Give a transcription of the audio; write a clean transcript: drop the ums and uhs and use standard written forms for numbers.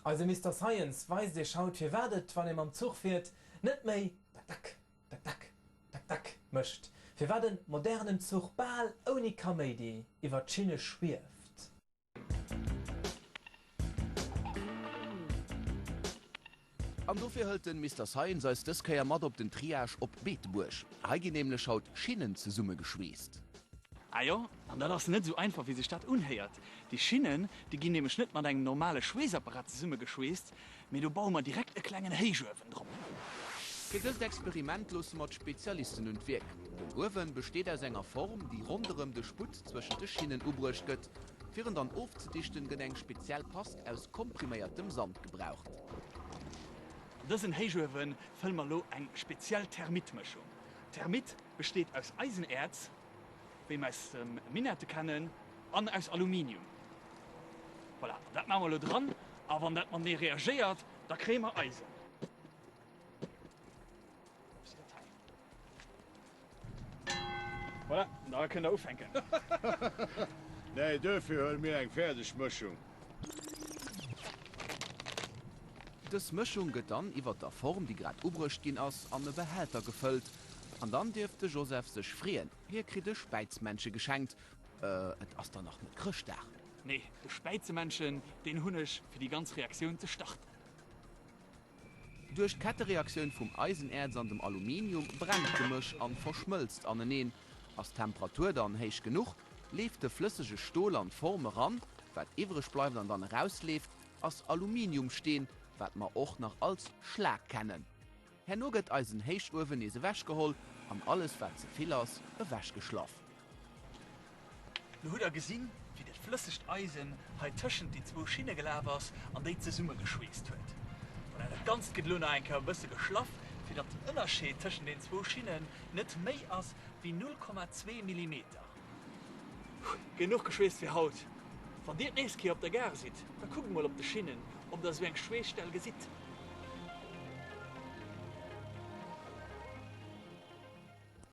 Eise Mister Science weist iech haut firwat et, wann ee mam Zuch fiert, net méi tak tak, tak tak, tak tak mécht, firwat en modernen Zuch bal ouni Kaméidi iwwer d'Schinne schwieft. An dofir hëlt den Mister Science eis dës Kéier mat op den Triage op Beetebuerg. Hei ginn nämlech haut Schinnen zesummegeschweesst. Ah jo, an dat ass net esou einfach wéi sech dat unhéiert. Déi Schinnen, déi ginn nämlech net mat engem normale Schweessapparat zesummegeschweesst, mee do baue mer direkt e klengen Héichuewen drop. Fir dëst Experiment loosse mer d'Spezialisten un d'Wierk. Den Uewen besteet aus enger Form, déi ronderëm de Sputt zwëschent de Schinnen ubruecht gëtt. Fir en dann ofzedichten, gëtt eng speziell Past aus kompriméiertem Sand gebraucht. An dësen Héichuewe fëlle mer elo eng speziell Thermitmëschung. Thermit besteet aus Eisenäerz, wéi mer aus dem Minette kennen, an aus Aluminium. Voilà, an dat maache mer elo dran, a wann dat matenee reagéiert, da kréie mer Eisen. Voilà, da kënnt der ufänken. Nee, duerfir huele mir eng fäerdeg Mëschung. Dës Mëschung gëtt dann iwwert der Form, déi grad ubruecht ginn ass, an e Behälter gefëllt. An dann dierf de Joseph sech freeën, hie kritt e Späizmännche geschenkt. Et ass dann nach net Chrëschtdag. Nee, de Späizemännchen, deen hunn ech, fir déi ganz Reaktioun ze starten. Duerch d'Kettereaktioun vum Eisenäerz an dem Aluminium brennt d'Gemësch an verschmëlzt aneneen. Ass d'Temperatur dann héich genuch, leeft de flëssege Stol an d'Form eran. Wat iwwreg bleift an dann erausleeft, ass Aluminiumsteen, wat mer och nach als Schlag kennen. Herno gëtt eisen Héichuewen nees ewechgeholl an alles wat ze vill ass, ewechgeschlaff. Lo hutt der gesinn, wéi dat flëssegt Eisen hei tëschent déi zwou Schinne gelaf ass an déi zesummegeschweesst huet. Voilà, dat Ganzt gëtt elo nach eng Kéier e bësse geschlaff, fir datt den Ënnerscheed tëschent den zwou Schinnen net méi ass wéi 0,2 Millimeter. Genuch geschweesst fir haut. Wann dir d'nächst Kéier op der Gare sidd, da kuckt mol op de Schinnen, ob der esou eng Schweesstell gesitt.